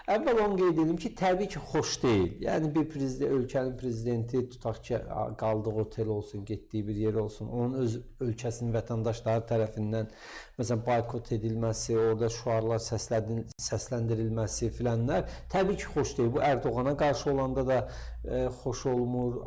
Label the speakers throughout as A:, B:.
A: Əvvəl onu qeyd edim ki, təbii ki, xoş deyil. Yəni bir prezident, ölkənin prezidenti tutaq ki, qaldığı otel olsun, getdiyi bir yer olsun, onun öz ölkəsinin vətəndaşları tərəfindən məsələn boykot edilməsi, orada şüarlar səsləndirilməsi filanlar təbii ki, xoş deyil. Bu Ərdoğana qarşı olanda da xoş olmur.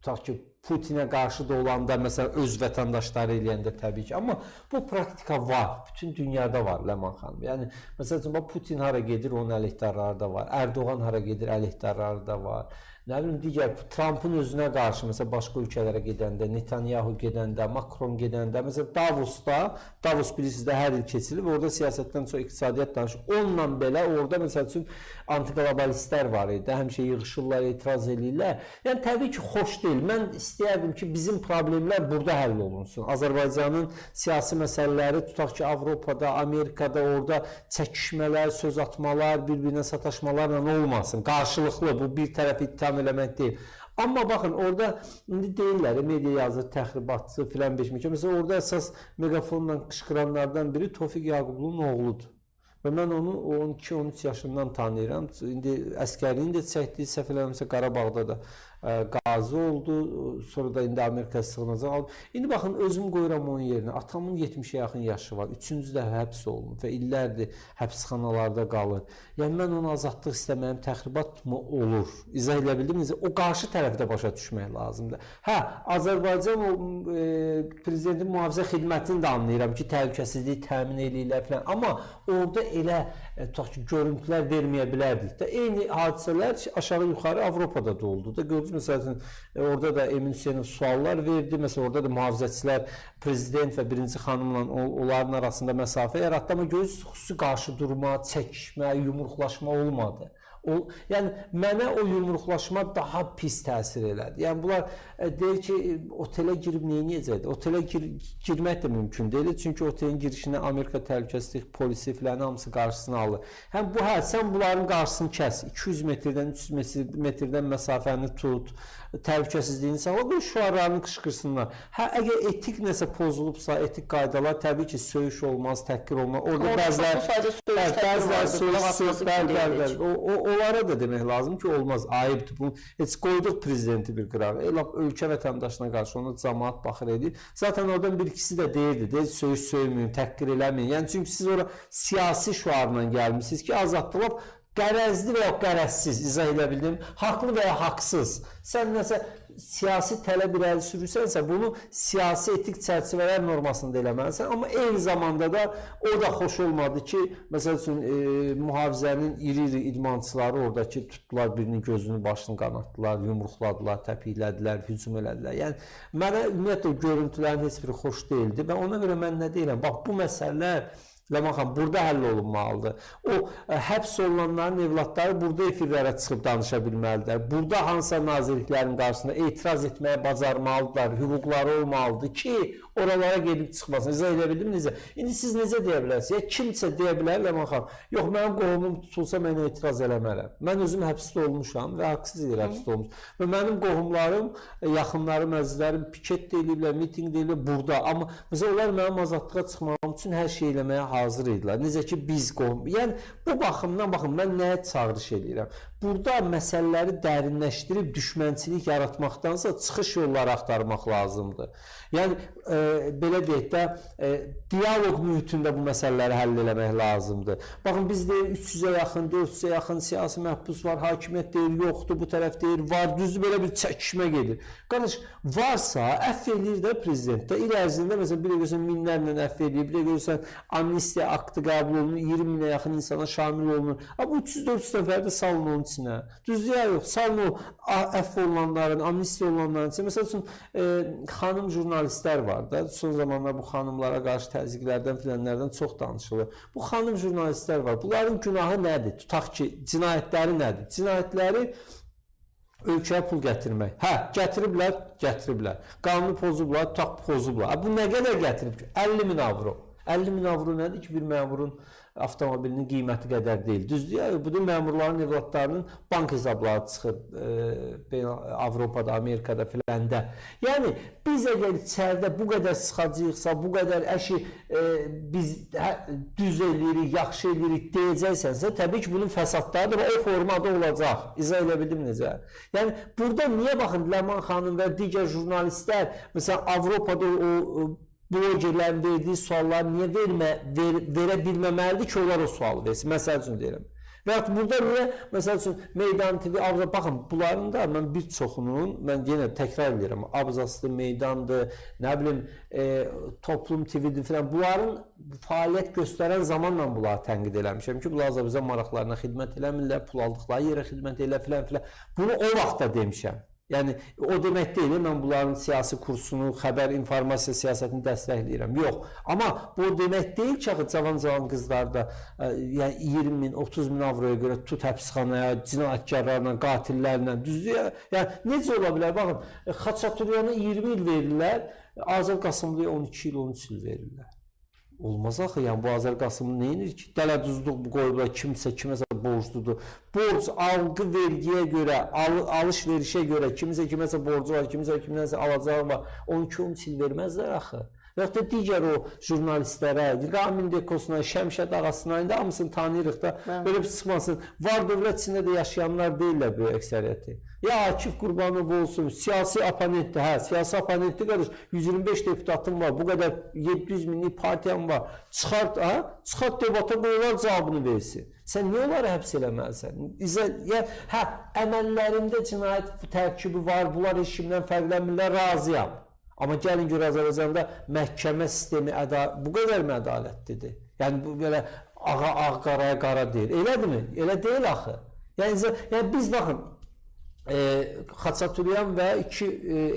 A: Tutaq ki, Putinə qarşı da olanda, məsələn, öz vətəndaşları eləyəndə təbii ki. Amma bu praktika var, bütün dünyada var Ləman xanım. Yəni, məsəl üçün, Putin hara gedir, onun əleyhdarları da var. Ərdoğan hara gedir, əleyhdarları da var. Nə bilim, digər Trumpın özünə qarşı, məsələn, başqa ölkələrə gedəndə, Netanyahu gedəndə, Macron gedəndə, məsələn, Davosda, Davos bilirsiniz də hər il keçilir və orada siyasətdən çox iqtisadiyyat danışır. Onunla belə orada, məsəl üçün, antiqlobalistlər var idi, həmişə yığışırlar, etiraz eləyirlər. Yəni, təbii ki, xoş deyil. Mən istəyərdim ki, bizim problemlər burada həll olunsun. Azərbaycanın siyasi məsələləri, tutaq ki, Avropada, Amerikada orada çəkişmələr, söz atmalar, bir-birinə sataşmalarla olmasın. Qarşılıqlı, bu bir tərəfi ittiham eləmək deyil. Amma baxın, orada indi deyirlər, media yazır, təxribatçı filan beşməkə. Məsələn, orada əsas meqafonla qışqıranlardan biri Tofiq Yaqublunun oğludur. Və mən onu 12-13 yaşından tanıyıram. İndi əskərliyini də çəkdi, səhv eləmirəmsə Qarabağda da qazi oldu. Sonra da indi Amerikaya sığınacaq aldı. İndi baxın, özüm qoyuram onun yerinə. Atamın 70-ə yaxın yaşı var. Üçüncü dəfə həbs olunub və illərdir həbsxanalarda qalır. Yəni mən onu azadlıq istəməyim təxribat mı olur? İzah eləyə bildim? O qarşı tərəfdə başa düşmək lazımdır. Hə, Azərbaycan o prezidentin mühafizə xidmətini də anlayıram ki, təhlükəsizliyi təmin eləyirlər filan. Amma orada elə tutaq ki, görüntülər verməyə bilərdik də. Eyni hadisələr aşağı-yuxarı Avropada da oldu da. Gördünüz, məsəl üçün, orada da Emin Hüseynov suallar verdi. Məsələn, orada da mühafizəçilər prezident və birinci xanımla onların arasında məsafə yaratdı. Amma görürsünüz, xüsusi qarşı durma, çəkişmə, yumruqlaşma olmadı. Yəni, mənə o yumruqlaşma daha pis təsir elədi. Yəni, bunlar deyir ki, otelə girib nə edəcəkdir? Otelə girmək də mümkün deyil. Çünki otelin girişinə Amerika təhlükəsizlik polisi filan hamısı qarşısını alır. Həm bu, hə, sən bunların qarşısını kəs. 200 metrdən, 300 metrdən məsafəni tut, təhlükəsizliyini sağla, qoy şüarlarını qışqırsınlar. Hə, əgər etik nəsə pozulubsa, etik qaydalar, təbii ki, söyüş olmaz, təhqir olmaz. Orada bəziləri söyüş, bəli, onlara da demək lazım ki, olmaz, ayıbdır. Bunu heç qoyduq prezidenti bir qırağa. Elə ölkə vətəndaşına qarşı ona cəmaat baxır edir. Zaten oradan bir ikisi də deyirdi, deyir, söyüş söyməyin, təhqir eləməyin. Yəni, çünki siz ora siyasi şüarla gəlmişsiniz ki, azadlıq qərəzli və ya qərəzsiz, izah edə bildim, haqlı və ya haqsız. Sən nəsə siyasi tələb irəli sürürsənsə, bunu siyasi etik çərçivələr normasında eləməlisən. Amma eyni zamanda da o da xoş olmadı ki, məsəl üçün, mühafizənin iri-iri idmançıları oradakı tutdular, birinin gözünü, başını qanatdılar, yumruqladılar, təpiklədilər, hücum elədilər. Yəni, mənə ümumiyyətlə görüntülərin heç biri xoş deyildi və ona görə mən nə deyirəm? Bax, bu məsələlər Ləman xanım, burada həll olunmalıdır. O, həbs olunanların evladları burada efirlərə çıxıb danışa bilməlidirlər. Burada hansısa nazirliklərin qarşısında etiraz etməyə bacarmalıdırlar, hüquqları olmalıdır ki, oralara gedib çıxmasın. İzah edə bildim necə? İndi siz necə deyə bilərsiniz? Ya kimsə deyə bilər Ləman xanım, yox, mənim qohumum tutulsa mən etiraz eləmərəm. Mən özüm həbsdə olmuşam və haqsız yerə həbsdə olmuşam. Və mənim qohumlarım, yaxınlarım, əzizlərim piket də eləyiblər, mitinq də eləyiblər burada. Amma məsələn, onlar mənim azadlığa çıxmağım üçün hər şey eləməyə hazır idilər. Necə ki, biz qohum. Yəni, bu baxımdan, baxın, mən nəyə çağırış eləyirəm? Burada məsələləri dərinləşdirib düşmənçilik yaratmaqdansa çıxış yolları axtarmaq lazımdır. Yəni, belə deyək də, dialoq mühitində bu məsələləri həll eləmək lazımdır. Baxın, biz deyir 300-ə yaxın, 400-ə yaxın siyasi məhbus var, hakimiyyət deyir, yoxdur, bu tərəf deyir, var, düzdür, belə bir çəkişmə gedir. Qardaş, varsa, əfv eləyir də prezident də. İl ərzində, məsələn, bir də görürsən, minlərlə əfv eləyir, bir də görürsən, amnistiya aktı qəbul olunur, 20 minə yaxın insana şamil olunur. Amma 300-400 nəfər də salın onun içinə. Düzdür ya yox, salın o əfv olunanların, amnistiya olunanların içinə. Məsəl üçün, xanım jurnalistlər var da, son zamanlar bu xanımlara qarşı təzyiqlərdən filanlardan çox danışılır. Bu xanım jurnalistlər var. Bunların günahı nədir? Tutaq ki, cinayətləri nədir? Cinayətləri ölkəyə pul gətirmək. Hə, gətiriblər, gətiriblər. Qanunu pozublar, tutaq pozublar. Bu nə qədər gətirib ki? 50 min avro. 50 min avro nədir ki, bir məmurun avtomobilinin qiyməti qədər deyil. Düzdür, ya, bu da məmurların evladlarının bank hesabları çıxır Avropada, Amerikada filəndə. Yəni, biz əgər içəridə bu qədər sıxacıyıqsa, bu qədər əşi biz düz eləyirik, yaxşı eləyirik deyəcəksənsə, təbii ki, bunun fəsadları da o formada olacaq. İzah elə bildim necə? Yəni, burada niyə baxın, Ləman xanım və digər jurnalistlər, məsələn, Avropada o blogerlərin verdiyi sualları niyə verə bilməməlidir ki, onlar o sualı versin? Məsəl üçün deyirəm. Və yaxud burada niyə, məsəl üçün, Meydan TV, Abzas, baxın, bunların da mən bir çoxunun, mən yenə təkrar edirəm, Abzasdır, Meydandır, nə bilim, Toplum TV-dir filan, bunların fəaliyyət göstərən zamanla bunları tənqid eləmişəm ki, bunlar Azərbaycan maraqlarına xidmət eləmirlər, pul aldıqları yerə xidmət elə filan filan. Bunu o vaxtda demişəm. Yəni, o demək deyil, mən bunların siyasi kursunu, xəbər, informasiya siyasətini dəstəkləyirəm. Yox, amma bu o demək deyil ki, axı, cavan-cavan qızlar da yəni 20 min, 30 min avroya görə tut həbsxanaya, cinayətkarlarla, qatillərlə, düzdür? Yəni, necə ola bilər? Baxın, Xaçaturyana 20 il verirlər, Azər Qasımlıya 12 il, 13 il verirlər. Olmaz axı, yəni bu Azər Qasımlı nə edir ki? Dələduzluq qoyublar, kimsə kiməsə borcludur. Borc alqı vergiyə görə, alış-verişə görə, kimsə kiməsə borcu var, kimsə kimsə alacağı var. 12-13 il verməzlər axı. Və yaxud da digər o jurnalistlərə, Ramin Dekosuna, Şəmşəd Ağasına, indi hamısını tanıyırıq da, belə bir çıxmasın. Var dövlət içində də yaşayanlar deyirlər böyük əksəriyyəti. Ya Akif Qurbanov olsun, siyasi oponentdir, hə, siyasi oponentdir qardaş, 125 deputatım var, bu qədər 700 minlik partiyam var. Çıxart, hə, çıxart debata qoyular cavabını versin. Sən niyə onları həbs eləməlisən? Hə, əməllərində cinayət tərkibi var, bunlar heç kimdən fərqlənmirlər, razıyam. Amma gəlin gör Azərbaycanda məhkəmə sistemi bu qədər mi ədalətlidir? Yəni bu belə ağa ağ, qaraya qara deyil. Elədirmi? Elə deyil axı. Yəni biz baxın, Xaçaturyan və iki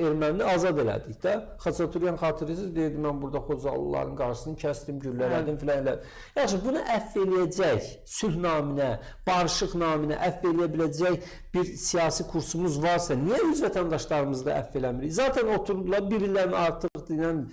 A: ermənini azad elədik də. Xaçaturyan xatırlayırsınız, deyirdi, mən burada Xocalıların qarşısını kəsdim, güllələdim filan elədim. Yaxşı, bunu əfv eləyəcək, sülh naminə, barışıq naminə əfv eləyə biləcək bir siyasi kursumuz varsa, niyə öz vətəndaşlarımızı da əfv eləmirik? Zaten oturdular, bir ildən artıq deyilən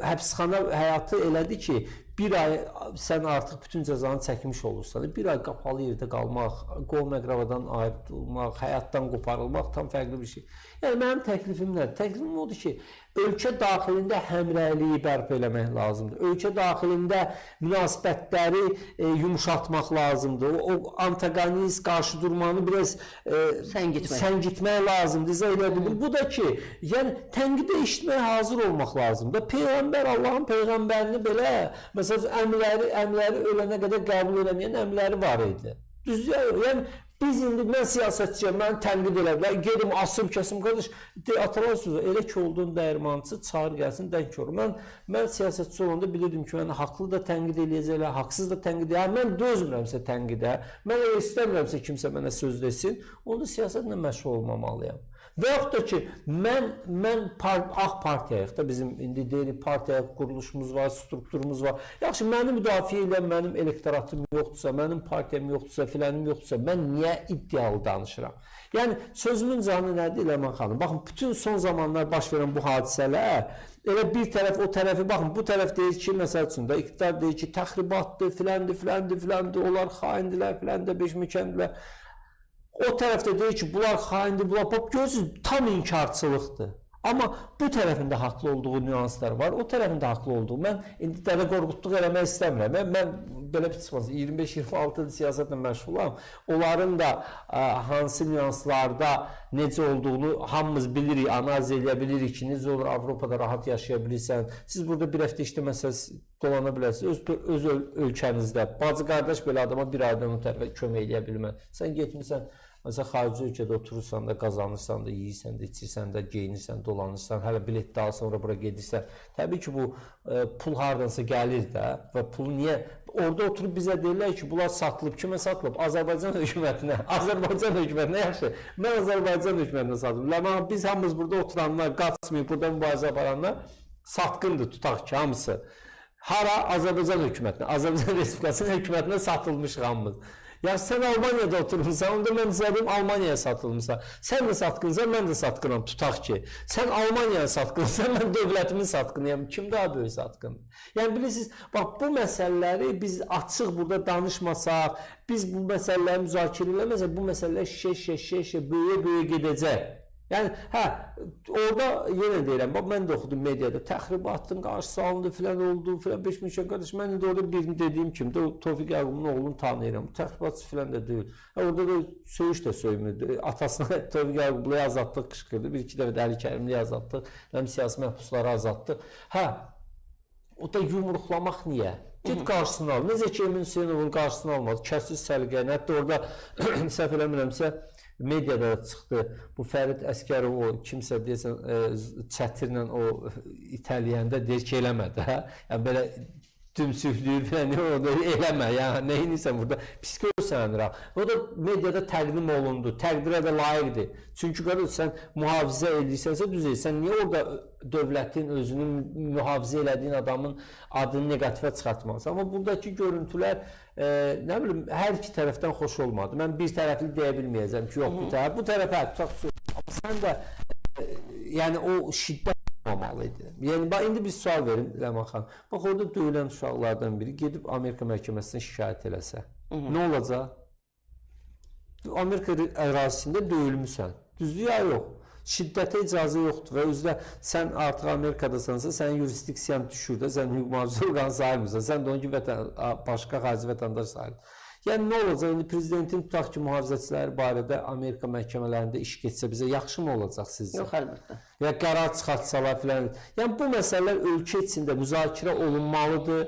A: həbsxana həyatı elədi ki, bir ay sən artıq bütün cəzanı çəkmiş olursan, bir ay qapalı yerdə qalmaq, qovum-əqrabadan ayrılmaq, həyatdan qoparılmaq tam fərqli bir şey. Yəni, mənim təklifim nədir? Təklifim odur ki, ölkə daxilində həmrəyliyi bərpa eləmək lazımdır. Ölkə daxilində münasibətləri yumşaltmaq lazımdır. O antagonist, qarşı durmanı biraz səngitmək lazımdır. İzah eləyə bildim. Bu da ki, yəni tənqidə eşitməyə hazır olmaq lazımdır. Peyğəmbər, Allahın peyğəmbərini belə, məsələn, əmləri ölənə qədər qəbul eləməyən əmləri var idi. Düzdür, yəni biz indi, mən siyasətçiyəm, məni tənqid elədilər, gedim, asım, kəsim, qardaş, atalar sözü, elə ki olduğun dəyirmançı, çağır gəlsin, dənk olur. Mən siyasətçi olanda bilirdim ki, məni haqlı da tənqid eləyəcəklər, haqsız da tənqid eləyəcəklər. Mən dözmürəmsə tənqidə, mən elə istəmirəmsə kimsə mənə söz desin, onda siyasətlə məşğul olmamalıyam. Və yaxud da ki, mən Ağ partiyayıq da, bizim indi deyirik, partiya quruluşumuz var, strukturumuz var. Yaxşı, məni müdafiə edən mənim elektoratım yoxdursa, mənim partiyam yoxdursa, filənim yoxdursa, mən niyə iddialı danışıram? Yəni, sözümün canı nədir, Ləman xanım? Baxın, bütün son zamanlar baş verən bu hadisələr, elə bir tərəf, o tərəfi, baxın, bu tərəf deyir ki, məsəl üçün də, iqtidar deyir ki, təxribatdır, filəndir, filəndir, filandır, onlar xaindirlər, filəndir, beşməkəndirlər. O tərəfdə deyir ki, bunlar xaindir, bunlar, bax, görürsünüz, tam inkarçılıqdır. Amma bu tərəfində haqlı olduğu nüanslar var, o tərəfində haqlı olduğu. Mən indi dədə qorqutluq eləmək istəmirəm. Mən belə bir çıxmaz, 25-26 il siyasətlə məşğulam. Onların da hansı nüanslarda necə olduğunu hamımız bilirik, analiz eləyə bilirik ki, necə olur Avropada rahat yaşaya bilirsən. Siz burada bir həftə işləməsəniz dolana bilərsiniz. Öz ölkənizdə. Bacı qardaş belə adama bir aydan o tərəfə kömək eləyə bilməz. Sən getmirsən, məsələn, xarici ölkədə oturursan da, qazanırsan da, yeyirsən də, içirsən də, geyinirsən, dolanırsan, hələ bilet daha sonra bura gedirsən. Təbii ki, bu pul hardansa gəlir də və pulu niyə? Orada oturub bizə deyirlər ki, bunlar satılıb. Kimə satılıb? Azərbaycan hökumətinə. Azərbaycan hökumətinə yaxşı. Mən Azərbaycan hökumətinə satılıb. Ləman, biz hamımız burada oturanlar, qaçmayıb, burada mübarizə aparanlar satqındır, tutaq ki, hamısı. Hara? Azərbaycan hökumətinə. Azərbaycan Respublikasının hökumətinə satılmış hamımız. Ya sən Almaniyada oturmusan, onda mən sənə deyim Almaniyaya satılmısan. Sən də satqınsan, mən də satqınam, tutaq ki. Sən Almaniyaya satqınsan, mən dövlətimin satqınıyam. Kim daha böyük satqındır? Yəni bilirsiniz, bax bu məsələləri biz açıq burada danışmasaq, biz bu məsələləri müzakirə eləməsək, bu məsələlər şişə-şişə böyüyə-böyüyə gedəcək. Yəni hə, orada yenə deyirəm, bax mən də oxudum mediada, təxribatın qarşısı alındı, filan oldu, filan 5000 qardaş, mən indi orada birini dediyim kimi də o Tofiq Yaqubun oğlunu tanıyıram. Təxribatçı filan da deyil. Hə, orada da söyüş də söymürdü. Atasına Tofiq Yaqubluya azadlıq qışqırdı. Bir iki dəfə də Əli Kərimliyə azadlıq, həm siyasi məhbuslara azadlıq. Hə, o da yumruqlamaq niyə? Get qarşısını al. Necə ki Emin Hüseynovun qarşısını almadı, kəsir səliqəni. Hətta orada səhv eləmirəmsə mediada da çıxdı. Bu Fərid Əsgərov o kimsə deyəsən çətirlə o itələyəndə deyir ki, eləmə də. Yəni belə dümsüklüyür falan orada eləmə. Yəni nə edirsən burada? Pis görsənir ha. O da mediada təqdim olundu. Təqdirə də layiqdir. Çünki qardaş sən mühafizə edirsənsə düz edirsən. Niyə orada dövlətin özünü mühafizə elədiyin adamın adını neqativə çıxartmalısan? Amma buradakı görüntülər nə bilim hər iki tərəfdən xoş olmadı. Mən bir tərəfli deyə bilməyəcəm ki, yox bu tərəf, bu tərəfə tutaq. Amma sən də yəni o şiddət olmamalı idi. Yəni bax indi bir sual verim Ləman xanım. Bax orada döyülən uşaqlardan biri gedib Amerika məhkəməsinə şikayət eləsə, nə olacaq? Amerika ərazisində döyülmüsən. Düzdür ya yox? Şiddətə icazə yoxdur və özü də sən artıq Amerikadasansa, sənin yurisdiksiyan düşür də, sən hüquq mühafizə orqanı sayılmırsan, sən də onun kimi başqa xarici vətəndaş sayılır. Yəni nə olacaq? İndi prezidentin tutaq ki, mühafizəçiləri barədə Amerika məhkəmələrində iş getsə bizə yaxşı mı olacaq sizcə?
B: Yox, əlbəttə.
A: Ya qərar çıxartsalar filan. Yəni bu məsələlər ölkə içində müzakirə olunmalıdır.